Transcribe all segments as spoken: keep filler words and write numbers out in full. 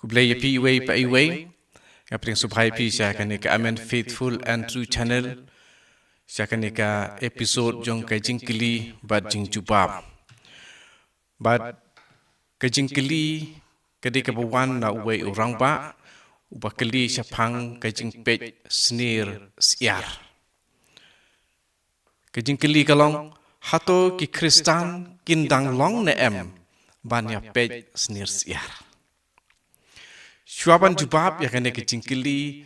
Khublei ïa phi iwei pa iwei. Nga pdiang sngewbha ïa phi sha kane ka Amen Faithful and True Channel, sha kane ka episode jong ka jingkylli bad jingjubab. Bad ka jingkylli ka dei kaba wan na uwei u rangbah uba kylli shaphang ka jingpeit snier syiar. Ka jingkylli ka long, hato ki Khristan kin dang long ne em ban ïa peit snier syiar? Shuwa ban jubab ïa kane ka jingkylli,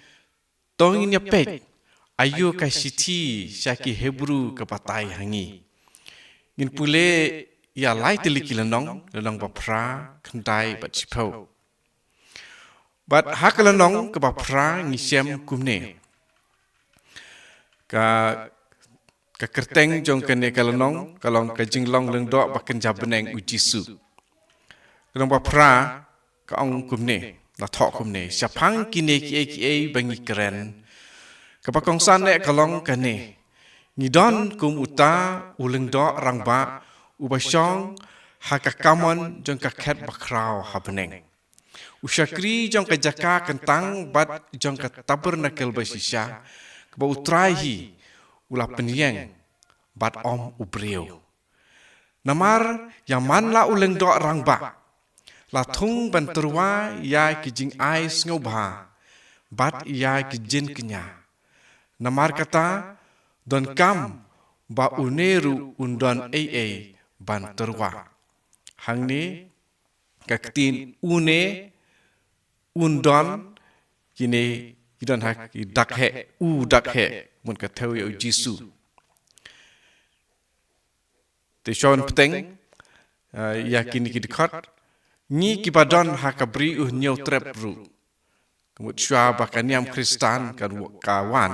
to ngin ïa peit aïu ka shithi sha ki Hebru ka batai ha ngi. Ngin pule ïa lai tylli ki lynnong, lynnong ba phra, khyndai bad shiphew. Bad ha ka lynnong kaba phra ngi shem kumne. Ka, ka kyrteng jong kane ka lynnong ka long ka jinglong lyngdoh ba kynja bneng u Jisu. Lynnong ba phra ka ong kumne, la thoh kumne: Shaphang kine kiei kiei ba ngi kren, kaba kongsan eh ka long kane: ngi don kum uta u lyngdoh rangbah uba shong ha ka kamon jong ka khet bakhraw ha bneng, u shakri jong ka jaka kyntang bad jong ka tabernakel ba shisha, kaba U Trai hi u la pynïeng bad ym u briew. Namar ïa man la u lyngdoh rangbah, la thung ban tyrwa ïa ki jingai sngewbha bad ïa ki jingkñia. Namar kata, donkam ba une ruh un don ei ei ban tyrwa. Hangne ka ktien une, un don, kine ki don ha ki dak heh, u dak heh, mut ka thew ïa u Jisu. Te shon bteng, eh, ïa kine ki dkhot, ngi kiba don ha ka Bri U Hynñiew Trep ruh, ka mut shuwa ba ka niam Khristan ka wa-, ka wan,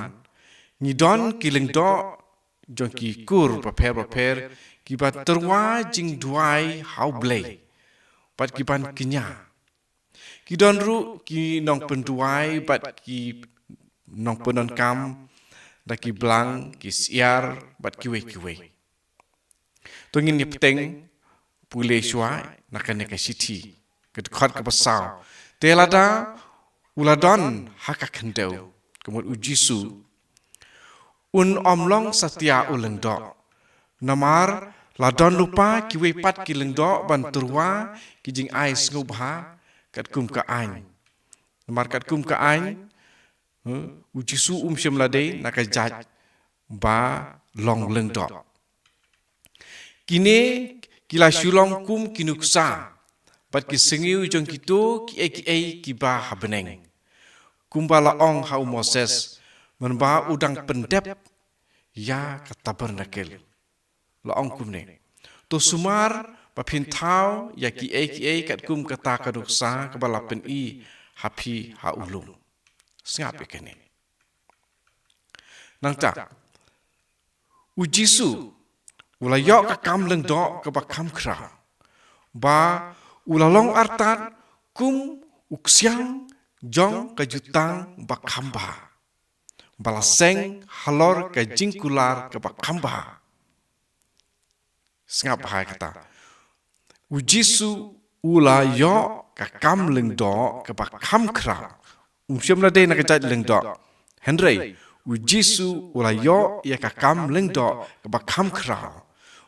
ngi don ki lyngdoh jong ki kur bapher bapher kiba tyrwa jingduwai ha U Blei bad kiban kñia. Ki don ruh ki nongpynduwai bad ki nongpyndonkam, da ki blang, ki syiar bad kiwei kiwei. To ngin ïa bteng pule shuwa na kane ka shithi, ka dkhot kaba saw. Te lada u la don ha ka khyndew, ka mut u Jisu, un ym long satia u lyngdoh. Namar la don lypa kiwei pat ki lyngdoh ban tyrwa ki jingai sngewbha katkum ka aiñ. Namar katkum ka aiñ, eh, u Jisu um shym la dei na ka jait ba long lyngdoh. Kine ki la shu long kum ki nuksa bad ki syngiew jong kito kiei kiei kiba ha bneng. Kumba la ong ha u Moses mynba u dang pyndep ïa ka tabernakel, la ong kumne: To sumar ba phin thaw ïa kiei kiei katkum kata ka nuksa kaba la pyni ha phi ha u lum. Sngap ïa kane. Nangta, u Jisu u la ïoh ka kam lyngdoh kaba kham khraw, ba u la long artat kum u ksiang jong ka jutang ba kham bha, ba la seng halor ka jingkular kaba kham bha. Sngap bha ïa kata. U Jisu u la ïoh ka kam lyngdoh kaba kham khraw. Um shym la dei na ka jait lyngdoh. Hynrei u Jisu u la ïoh ïa ka kam lyngdoh kaba kham khraw,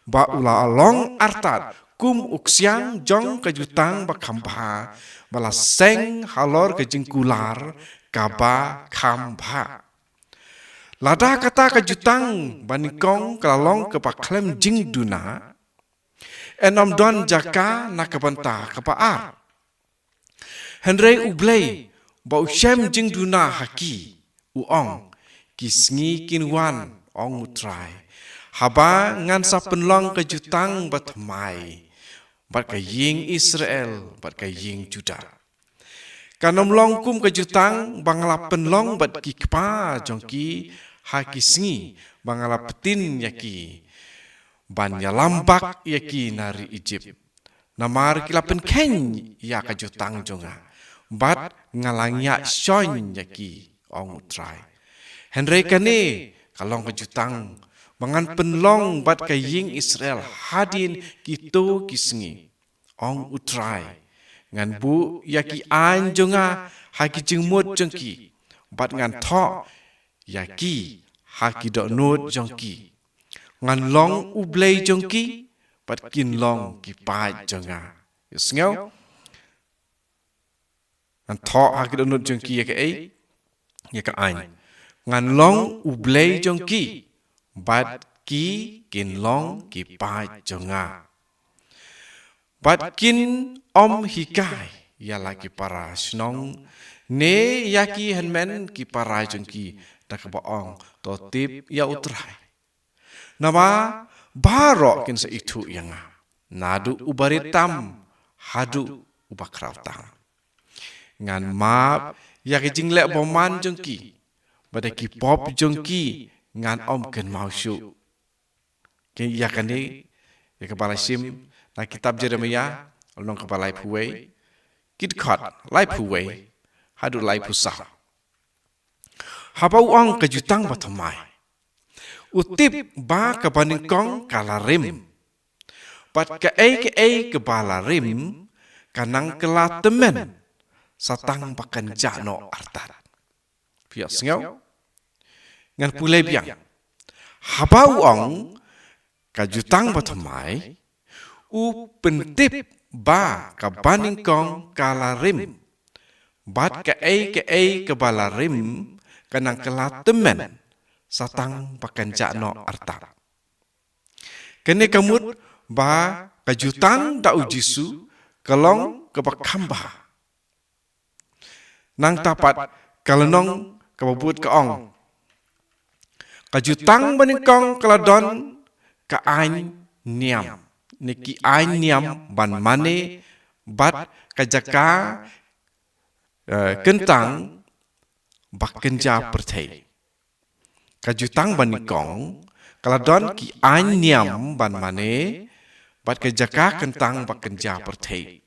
ba u la long artat kum u ksiang jong ka jutang ba kham bha, ba la seng halor ka jingkular kaba kham bha. Lada kata ka jutang ba nyngkong ka la long kaba khlem jingduna, yn ym don jaka na ka bynta kaba ar. Hynrei U Blei ba u shem jingduna ha ki, u ong: Ki sngi kin wan, ong U Trai, haba ngan sa pynlong ka jutang bathymmai bad ka ïing Israel bad ka ïing Judah. Kan ym long kum ka jutang ba nga la pynlong bad ki kpa jong ki ha ki sngi ba nga la pyntin ïa ki ban ïalam bak ïa ki na ri Ijipt. Namar ki la pynkheiñ ïa ka jutang jong nga, bad nga la ngiah shon ïa ki, ong U Trai. Hynrei kane ka long ka jutang ba ngan pynlong bad ka ïing Israel hadien kito ki sngi, ong U Trai. Ngan buh ïa ki aiñ jong nga ha ki jingmut jong ki, bad ngan thoh ïa ki ha ki dohnud jong ki. Ngan long U Blei jong ki, bad kin long ki paid jong nga. Ïa sngew? Ngan thoh ha ki dohnud jong ki ïa kaei? Ïa ka aiñ. Ngan long U Blei jong ki, bad ki kin long ki paid jong nga. Bad kin ym hikai ïa la ki para shnong ne ïa ki hynmen ki para jong ki, da kaba ong, to tip ïa U Trai. Naba baroh kin sa ithuh ïa nga, naduh uba rit tam haduh uba khraw tam. Ngan map ïa ki jingleh bymman jong ki, bad ïa ki pop jong ki ngan ym kynmaw shuh. Ki ïa kane, ïa kaba la shim na kitab Jeremiah, lynnong kaba laiphew wei, ki dkhot laiphew wei haduh laiphew saw. Haba u ong ka jutang bathymmai, u tip ba kaba nyngkong ka la rim. Bad kaei kaei kaba la rim ka nang kylla tymmen, sa tang ba kan jah noh artat. Phi ïohsngew? Ngan pule biang. Haba u ong ka jutang bathymmai, u pyntip ba kaba nyngkong ka la rim. Bad kaei kaei kaba la rim ka nang kylla tymmen, sa tang ba kan jah noh artat. Kane ka mut ba ka jutang da U Jisu ka long kaba kham bha. Nangta pat ka lynnong kaba bud ka ong, ka jutang banyngkong ka la don ka aiñ niam, ne ki aiñ niam ban mane bad ka jaka, eh, kyntang ba kynja pyrthei. Ka jutang banyngkong ka la don ki aiñ niam ban mane bad ka jaka kyntang ba kynja pyrthei.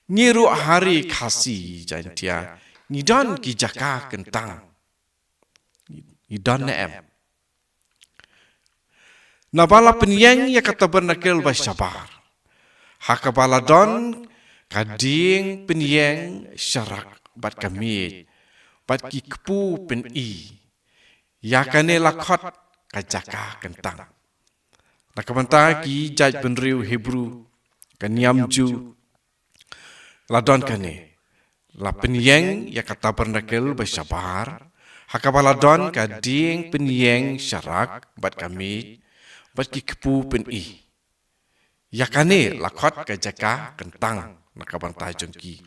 Ngi ruh ha ri Khasi Jaiñtia ngi don ki jaka kyntang. Ngi don ne em? Naba la pynïeng ïa ka tabernakel ba shabar, ha kaba la don ka dieng pynïeng sharak bad ka miej bad ki kpu pyni, ïa kane la khot ka jaka kyntang. Na ka bynta ki jaitbynriew Hebru, ka niam Jiw, la don kane. La pynïeng ïa ka tabernakel ba shabar, ha kaba la don ka dieng pynïeng sharak bad ka miej bad ki kpu pyni. Ïa kane la khot ka jaka kyntang na ka bynta jong ki.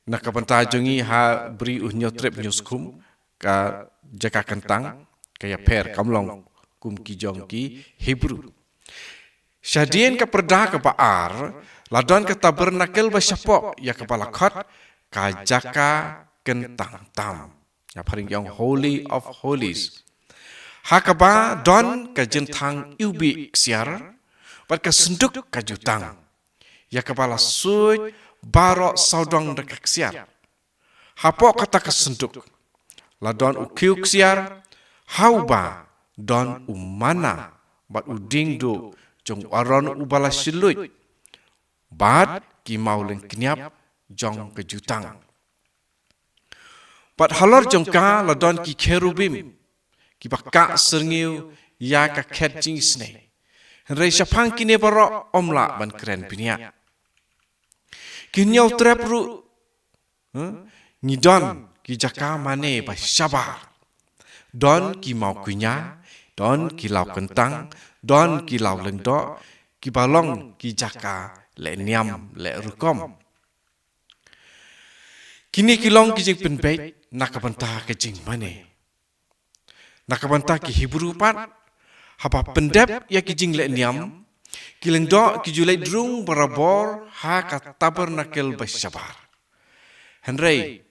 Na ka bynta jong ngi ha Bri U Hynñiewtrep Hynñiewskhum, ka jaka kyntang ka ïapher, kam long kum ki jong ki Hebru. Shadien ka pyrda kaba ar, la don ka tabernakel ba shapoh, ïa kaba la khot ka jaka kyntang tam. Ïa phareng ong Holy of Holies. Ha kaba don ka jynthang iwbih ksiar bad ka synduk ka jutang, ïa kaba la suid baroh sawdong da ka ksiar. Hapoh kata ka synduk la don u khiew ksiar, ha uba don u manna bad u dieng duh jong u Aron uba la shluit, bad ki maw lyngkniap jong ka jutang. Bad halor jong ka la don ki kherubim kiba kah syrngiew ïa ka khet jingisynei. Hynrei shaphang kine baroh ym lah ban kren bniah. Ki hynñiewtrep ruh, eh, ngi don ki jaka mane ba shabar. Don ki maw kuiña, don ki law kyntang, don ki law lyngdoh, kiba long ki jaka leh niam leh rukom. Kine ki long ki jingpynbeit na ka bynta ka jingmane. Na ka bynta ki Hebru pat, haba pyndep ïa ki jingleh niam, ki lyngdoh ki ju leit rung barabor ha ka tabernakel ba shabar. Hynrei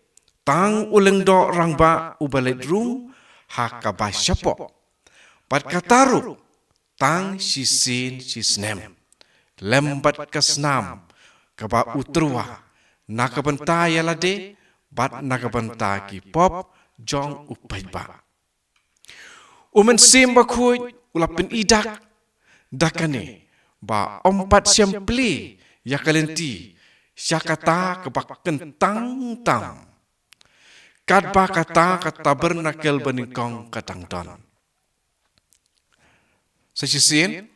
tang u lyngdoh rangbah uba leit rung ha kaba shapoh. Bad kata ruh tang shisien shisnem, lem bad ka snam kaba u tyrwa, na ka bynta ïa lade bad na ka bynta ki pop jong u paidbah. U Mynsiem Bakhuid u la pyni dak da kane ba ym pat shym plie ïa ka lynti sha kata kaba kyntang tam, katba kata ka tabernakel banyngkong ka dang don. Sa shisien,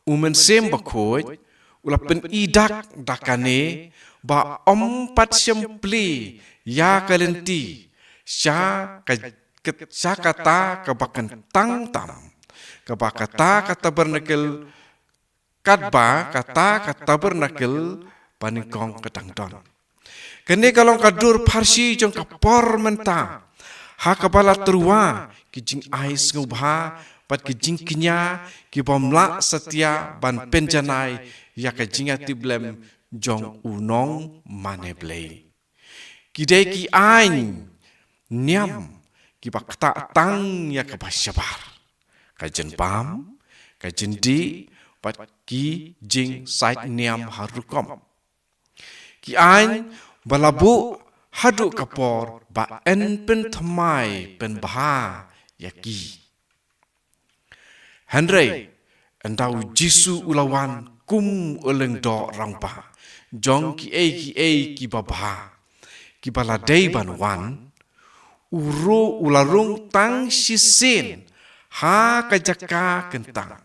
u Mynsiem Bakhuid u la pyni dak da kane ba ym pat shym plie ïa ka lynti sha ka, ka, sha kata kaba kyntang tam, kaba kata ka tabernakel, katba kata ka tabernakel banyngkong ka dang don. Kane ka long ka dur pharshi jong ka por mynta, ha kaba la tyrwa ki jingai sngewbha bad ki jingkñia ki bym lah satia ban pynjanai ïa ka jingïatiplem jong u nongmane Blei. Ki dei ki aiñ niam kiba ktah tang ïa kaba shabar, ka jingpam, ka jingdih bad ki jingsaid niam har rukom. Ki aiñ ba la buh haduh ka por ba yn pynthymmai pynbha ïa ki. Hynrei ynda u Jisu u la wan kum u lyngdoh rangbah jong kiei kiei kiba bha, kiba la dei ban wan, u ru-, u la rung tang shisien ha ka jaka kyntang.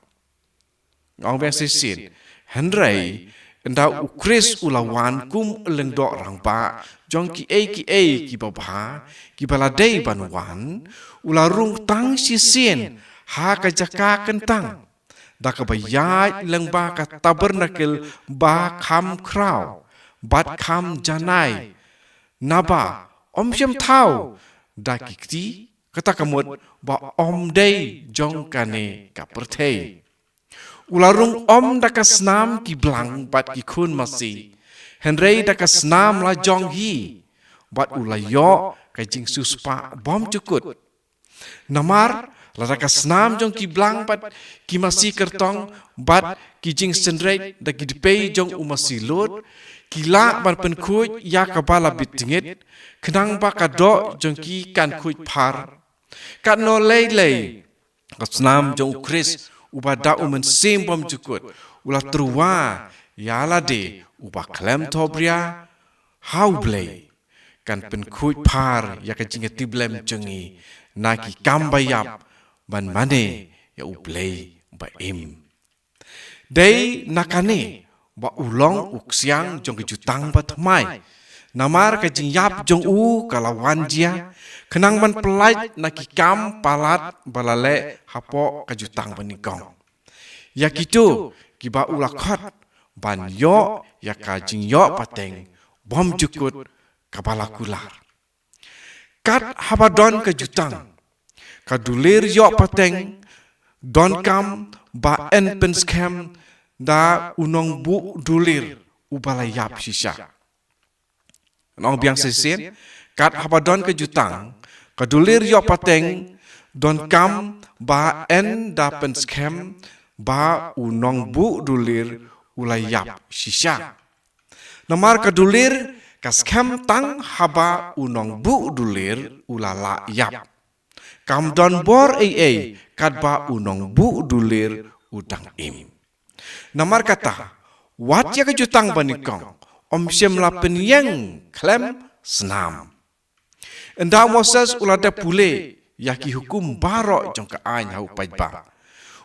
Nga ong biang shisien. Hynrei ynda u Khrist u la wan kum u lyngdoh rangbah jong kiei kiei kiba bha, kiba la dei ban wan, u la rung tang shisien ha ka jaka kyntang, da kaba ïaid lyngba ka tabernakel ba kham khraw bad kham janai, naba ym shym thaw da ki kti, kata ka mut ba ym dei jong kane ka pyrthei. U la rung ym da ka snam ki blang bad ki khun masi, hynrei da ka snam la jong hi, bad u la ïoh ka jingsiewspah bymjukut. Namar lada ka snam jong ki blang bad ki masi kyrtong bad ki jingsynreit da ki dpei jong u masi lud, ki lah ban pynkhuid ïa kaba la bit jingit, khnang ba ka doh jong ki kan khuid phar. Katno lei lei ka snam jong u Khrist uba da u Mynsiem Bymjukut u la tyrwa ïa lade uba khlem thohbria ha u Blei, kan pynkhuid phar ïa ka jingïatiplem jong ngi na ki kam ba ïap ban mane ïa u Blei ba im. Dei na kane ba u long u ksiang jong ka jutang bathymmai. Namar ka jingïap jong u ka la wan jia, khnang ban pyllait na ki kam palat ba la leh hapoh ka jutang banyngkong. Ïa kito kiba u la khot ban ïoh ïa ka jingïoh pateng bymjukut kaba la kular. Kat haba don ka jutang, ka dulir ïoh pateng donkam ba yn pynskhem da u nongbuh dulir uba la ïap shisha. Nong biang shisien, kat haba don ka jutang, ka dulir ïoh pateng donkam ba yn da pynskhem ba u nongbuh dulir u la ïap shisha. Namar ka dulir ka skhem tang haba u nongbuh dulir u la lah ïap. Kam don bor ei ei katba u nongbuh dulir u dang im. Namar kata, wat ïa ka jutang banyngkong ym shym la pynïeng khlem snam. Ynda u Moses u la dep pule ïa ki hukum baroh jong ka aiñ ha u paidbah,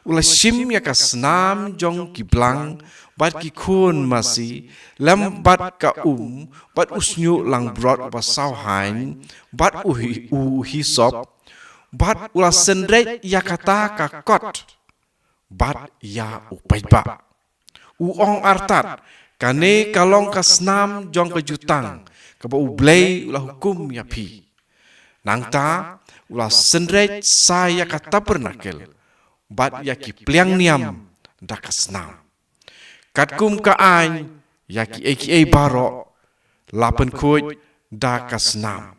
u la shim ïa ka snam jong ki blang bad ki khun masi lem bad ka um bad u shñiuh langbrot uba saw haiñ bad u hi-, u hisop, bad u la synreit ïa kata ka kot bad ïa u paidbah. U ong artat, kane ka long ka snam jong ka jutang kaba u Blei u la hukum ïa phi. Nangta u la synreit sa ïa ka tabernakel bad ïa ki pliang niam da ka snam. Katkum ka aiñ, ïa kiei kiei baroh la pynkhuid da ka snam.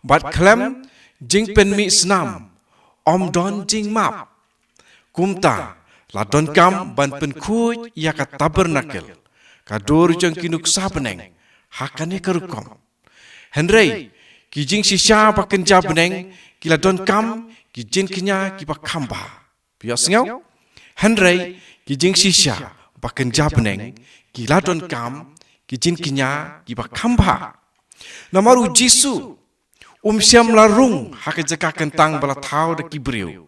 Bad khlem jingpynmih snam ym don jingmap. Kumta la donkam ban pynkhuid ïa ka tabernakel, ka dur jong ki nuksa bneng, ha kane ka rukom. Hynrei ki jingshisha ba kynja bneng ki la donkam ki jingkñia kiba kham bha. Phi ïohsngew? Hynrei ki jingshisha ba kynja bneng ki la donkam ki jingkñia kiba kham bha. Namar u Jisu um shym la rung ha ka jaka kyntang ba la thaw da ki briew,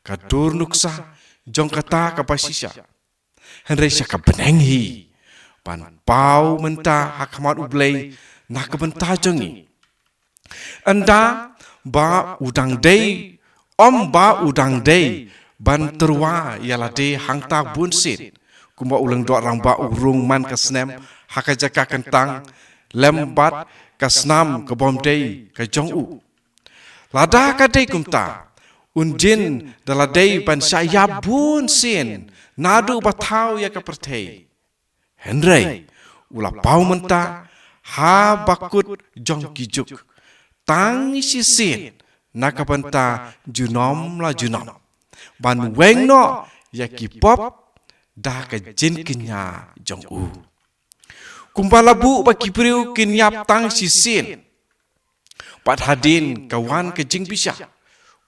ka dur nuksa jong kata kaba shisha, hynrei sha ka bneng hi, ban paw mynta ha khmat U Blei na ka bynta jong ngi. Ynda ba u dang dei, ym ba u dang dei ban tyrwa ïa lade hangta bun sien, kumba u Lyngdoh Rangbah u rung man ka snem ha ka jaka kyntang lem bad ka snam ka bym dei ka jong u. Lada ka dei kumta, un jin da la dei ban shah ïap bun sien naduh ba thaw ïa ka pyrthei. Hynrei u la paw mynta ha bakut jong ki juk, tang shisien na ka bynta junom la junom, ban weng noh ïa ki pop da ka jingkñia jong u. Kumba la buh ba ki briew kin ïap tang shisien, bad hadien ka wan ka jingbishar,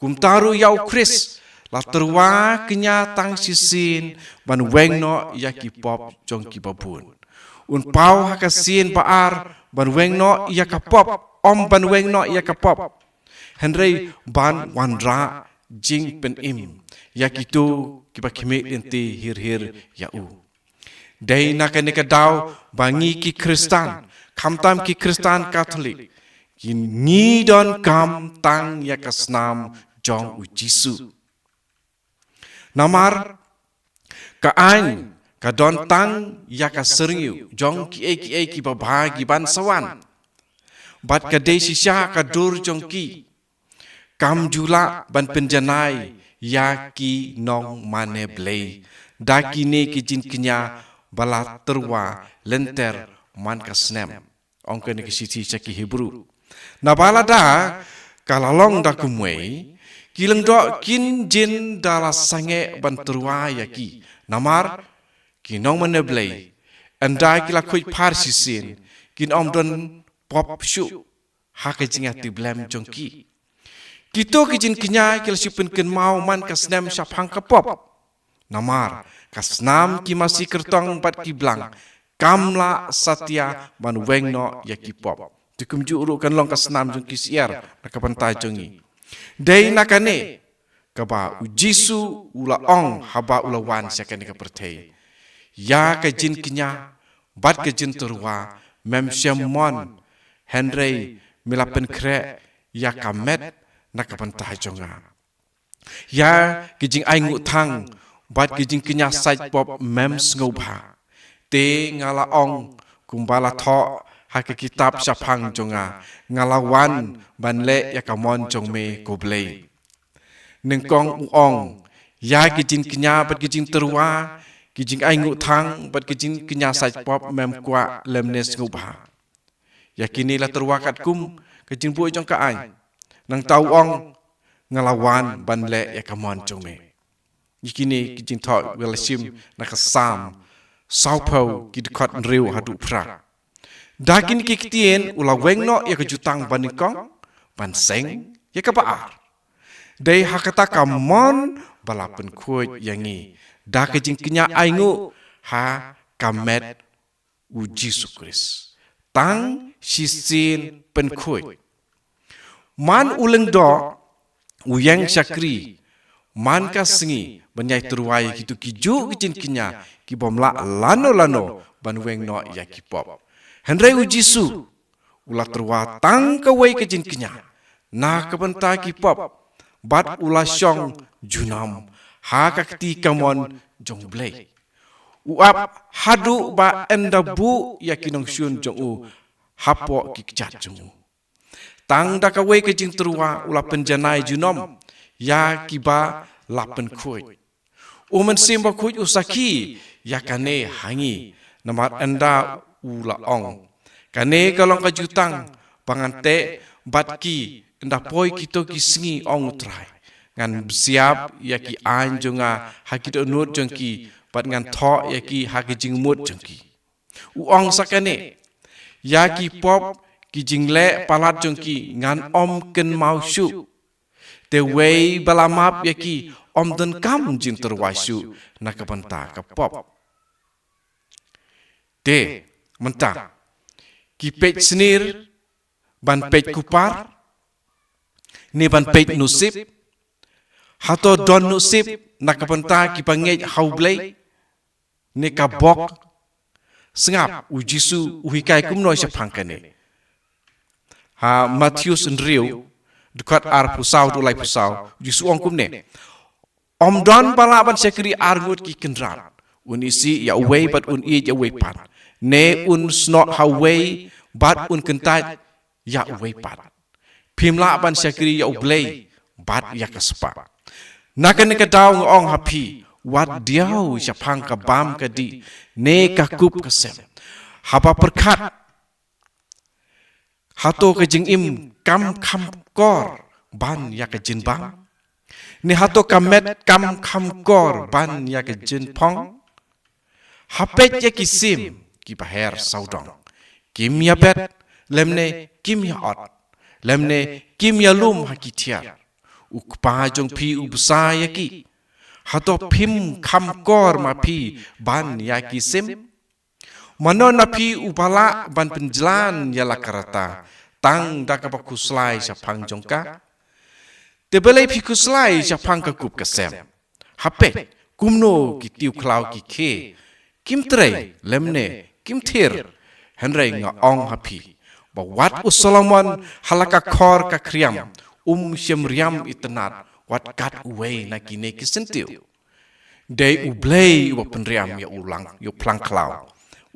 kumta ruh ïa u Khrist la tyrwa kñia tang shisien ban weng noh ïa ki pop jong kiba bun. Un paw ha ka sien ba ar ban weng noh ïa ka pop, ym ban weng noh ïa ka pop, hynrei ban wanrah jingpynim ïa kito kiba khmih lynti hir hir ïa u. Dei na kane ka daw ba ngi ki Khristan, khamtam ki Khristan Katholik, ki ngi donkam tang ïa ka snam jong u Jisu. Namar ka aiñ ka don tang ïa ka syrngiew jong kiei kiei kiba bha kiban sa wan, bad ka dei shisha ka dur jong ki. Kam ju lah ban pynjanai ïa ki nongmane Blei da kine ki jingkñia ba la tyrwa lynter man ka snem, ong kane ka shithi sha ki Hebru. Naba lada ka la long da kumwei, ki lyngdoh kin jin da la sangeh ban tyrwa ïa ki. Namar ki nongmane Blei, ynda ki la khuid phar shisien, kin ym don pop shuh ha ka jingïatiplem jong ki. Kito ki jingkñia ki la shu pynkynmaw man ka snem shaphang ka pop. Namar ka snam ki masi kyrtong bad ki blang kam lah satia ban weng noh ïa ki pop. Te kumjuh ruh kan long ka snam jong ki syiar na ka bynta jong ngi. Dei na kane kaba u Jisu u la ong haba u la wan sha kane ka pyrthei, ïa ka jingkñia bad ka jingtyrwa mem shym mon, hynrei me la pynkhreh ïa ka met na ka bynta jong nga. Ïa ki jingainguh thang bad ki jingkñia sait pop mem sngewbha. Te nga la ong, kumba la thoh ha ka kitab shaphang jong nga, nga la wan ban leh ïa ka mon jong me, ko Blei. Nyngkong u ong, ïa ki jingkñia bad ki jingtyrwa, ki jingainguh thang bad ki jingkñia sait pop mem kwah lymne sngewbha. Ïa kine la tyrwa katkum ka jingbuh jong ka aiñ. Nangta u ong, nga la wan ban leh ïa ka mon jong me. Ïa kine ki jingthoh ki la shim na ka Salm sawphew, ki dkhot hynriew haduh phra. Da kine ki ktien u la weng noh ïa ka jutang banyngkong, ban seng ïa kaba ar. Dei ha kata ka mon ba la pynkhuid ïa ngi da ka jingkñia ainguh ha ka met u Jisu Khrist. Tang shisien pynkhuid. Man u Lyngdoh u ïeng shakri man ka sngi ban ïai tyrwa ïa kito kijuh ki jingkñia ki bym lah lano lano ban weng noh ïa ki pop. Hynrei u Jisu u la tyrwa tang kawei ka jingkñia na ka bynta ki pop, bad u la shong junom ha ka kti kamon jong Blei. U ap haduh ba ynda buh ïa ki nongshun jong u hapoh ki kjat jong u. Tang da kawei ka jingtyrwa u la pynjanai junom ïa kiba la pynkhuid. U Mynsiem Bakhuid u sakhi ïa kane ha ngi, namar ynda u la ong, kane ka long ka jutang ba ngan teh bad ki ynda poi kito ki sngi, ong u Trai. Ngan bsiap ïa ki aiñ jong nga ha ki dohnud jong ki, bad ngan thoh ïa ki ha ki jingmut jong ki. U ong sa kane, ïa ki pop ki jingleh palat jong ki ngan ym kynmaw shuh. Te wei ba la map ïa ki ym donkam jingtyrwa shuh na ka bynta ka pop. Te mynta ki peit snier ban peit kupar, ne ban peit nusip? Hato don nusip na ka bynta kiba ngeit ha U Blei, ne ka bok? Sngap, u Jisu u hikai kumno shaphang kane. Ha Mathaios hynriew, dkhot arphew saw haduh laiphew saw, u Jisu u ong kumne: Ym don ba lah ban shakri ar ngut ki kynrad. Un isih ïa uwei bad un ïeit ïa uwei pat, ne un snoh ha uwei bad un kyntait ïa uwei pat. Phim lah ban shakri ïa U Blei bad ïa ka spah. Na kane ka daw nga ong ha phi, wat diaw shaphang ka bam ka dih ne ka kup ka sem. Haba pyrkhat, hato ka jingim kam kham kor ban ïa ka jingbam? Ne hato ka met kam kham kor ban ïa ka jinphong? Ha peit ïa ki sim kiba her sawdong. Kim ïa bet, lymne kim ïa ot, lymne kim ïa lum ha ki thiar. U Kpa jong phi u bsa ïa ki. Hato phim kham kor ma phi ban ïa ki sim? Mano na phi uba lah ban pynjlan ïa la ka rta tang da kaba khuslai shaphang jong ka? Te balei phi khuslai shaphang ka kup ka sem? Ha peit kumno ki tiew khlaw ki khie, kim trei lymne kim thir. Hynrei nga ong ha phi ba wat u Solomon ha la ka khor ka khriam um shym riam itynnad wat kat uwei na kine ki syntiew. Dei U Blei uba pynriam ïa u lang, ïa u phlang khlaw,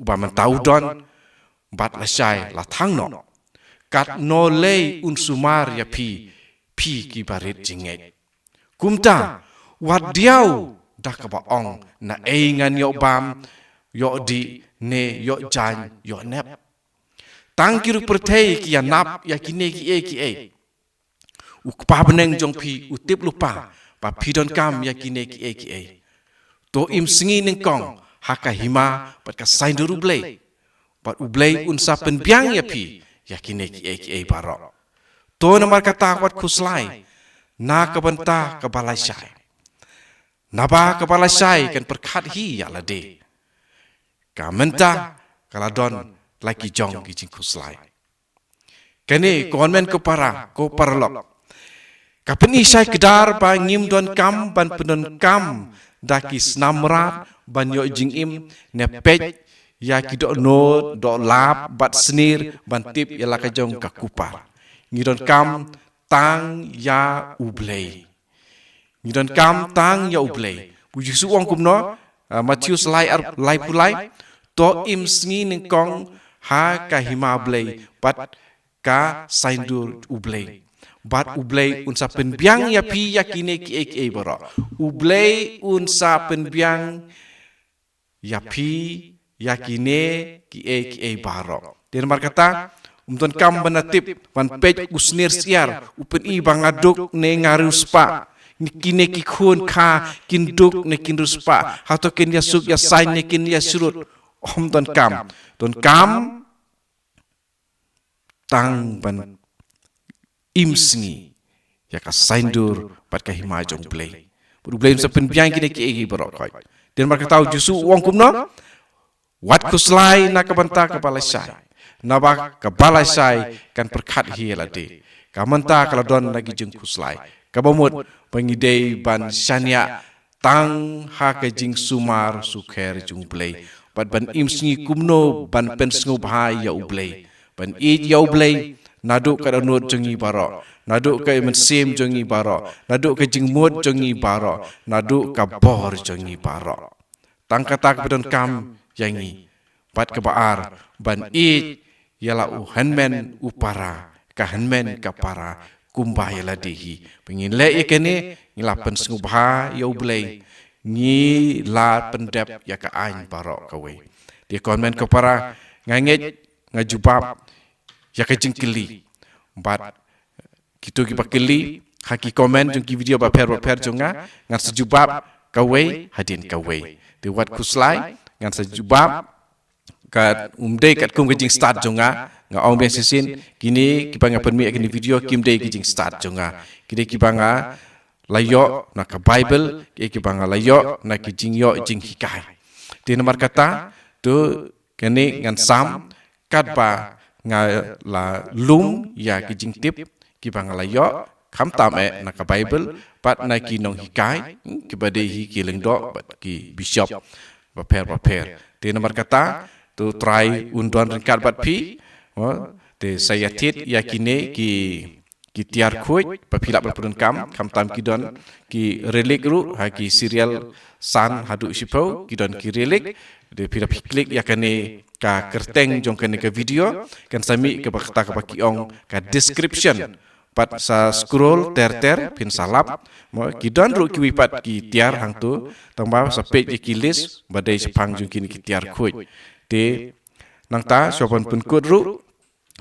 uba mynta u don bad lashai la thang noh. Katno lei un sumar ïa phi, phi kiba rit jingngeit. Kumta, wat diaw da kaba ong, naei ngan ïoh bam, ïoh dih, ne ïoh jaiñ, ïoh nep. Tang ki ruh pyrthei ki ïa nap ïa kine kiei kiei. U Kpa bneng jong phi u tip lypa ba phi donkam ïa kine kiei kiei. To im sngi nyngkong ha ka hima bad ka saiñdur U Blei, bad U Blei un sa pynbiang ïa phi ïa kine kiei kiei baroh. To namar kata wat khuslai na ka bynta kaba lashai. Naba kaba lashai kan pyrkhat hi ïa lade. Ka mynta ka la don la ki jong ki jingkhuslai. Kane ko hynmen ko para, ko paralok, ka pyni shai kdar ba ngim donkam ban pyndonkam da ki snam mrad ban ïoh jingim, ne peit ïa ki dohnud, dohlap bad snier ban tip ïa la ka jong ka kupar. Ngi donkam tang ïa U Blei. Ngi donkam tang ïa U Blei. U Jisu u ong kumno? Ah, Mathaios lai ar, laiphew lai. To im sngi nyngkong ha ka hima Blei bad ka saiñdur U Blei. Bad U Blei un sa pynbiang ïa phi ïa kine kiei kiei baroh. U Blei un sa pynbiang ïa phi ïa kine kiei kiei baroh. Te namar kata, um donkam ban tip, ban peit u snier syiar, u pyni ba nga duk ne nga riewspah. Ni kine ki khun kha kin duk ne kin riewspah. Hato kin ïasuk ïasaiñ ne kin ïasyrut. Um donkam. Donkam tang ban im sngi ïa ka saiñdur bad ka hima jong U Blei. Bad U Blei un sa pynbiang kine kiei kiei baroh khoit. Te namar kata u Jisu u ong kumno? Wat khuslai na ka bynta kaba lashai. Naba kaba lashai kan pyrkhat hi ïa lade. Ka mynta ka la don la ki jingkhuslai. Kaba mut ba ngi dei ban shaniah tang ha ka jingsumar sukher jong U Blei. Bad ban im sngi kumno ban pynsngewbha ïa U Blei. Ban ïeit ïa U Blei naduh ka dohnud jong ngi baroh, naduh ka mynsiem jong ngi baroh, naduh ka jingmut jong ngi baroh, naduh ka bor jong ngi baroh. Tang kata kaba donkam ïa ngi. Bad kaba ar, ban ïeit ïa la u hynmen u para, ka hynmen ka para, kumba ïa lade hi. Ba ngin leh ïa kane, ngi la pynsngewbha ïa U Blei, ngi la pyndep ïa ka aiñ baroh kawei. Te ko hynmen ko para, nga ngeit nga jubab ïa ka jingkylli. Bad kito kiba kylli ha ki comment jong ki video bapher bapher jong nga, ngan sa jubab kawei hadien kawei. Te wat khuslai, ngan sa jubab. Kat um dei katkum ka jingstad jong nga, nga ong biang shisien, kine kiba nga pynmih ïa kine video kim dei ki jingstad jong nga. Ki dei kiba nga la ïoh na ka Bible, ki dei kiba nga la ïoh na ki jingïoh jinghikai. Te namar kata, to kane ngan sam katba nga la lum ïa ki jingtip kiba nga la ïoh, khamtam eh na ka Bible bad na ki nonghikai, kiba dei hi ki lyngdoh bad ki bishop bapher bapher. Te namar kata, to Trai un don ryngkat bad phi. Te sa ïathied ïa kine ki ki tiar khuid ba phi lah ban pyndonkam, khamtam ki don ki relic ruh ha ki serial san haduh shiphew, ki don ki relic. Te phi lah phi klik ïa kane ka kyrteng jong kane ka video, kan sa mih kaba kata kaba ki ong ka description. Pat sa scroll ter ter phin sa lap, mo, ki don ruh kiwei pat ki tiar hangto, tangba sa peit ïa ki list ba dei shaphang jong kine ki tiar khuid. Te nangta shuwa ban pynkut ruh,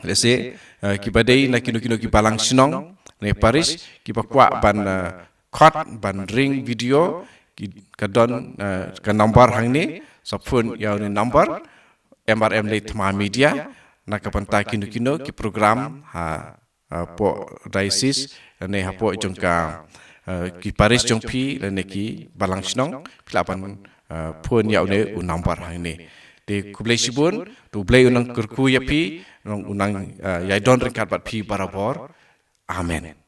lehse, eh, kiba dei na kino kino ki balang shnong ne parish kiba kwah ban, eh, khot ban ring video, ki, ka don, eh, ka number hangne, sa phone ïa une number, M R M Late Thma Media, na ka bynta kino kino ki program ha, hapoh diocese ne hapoh jong ka, eh, ki parish jong phi ne ki balang shnong, phi lah ban, eh, phone ïa une u number hangne. Te khublei shibun, to U Blei u nang kyrkhu ïa phi, u nang, eh, ïa don ryngkat bad phi barabor. Amen.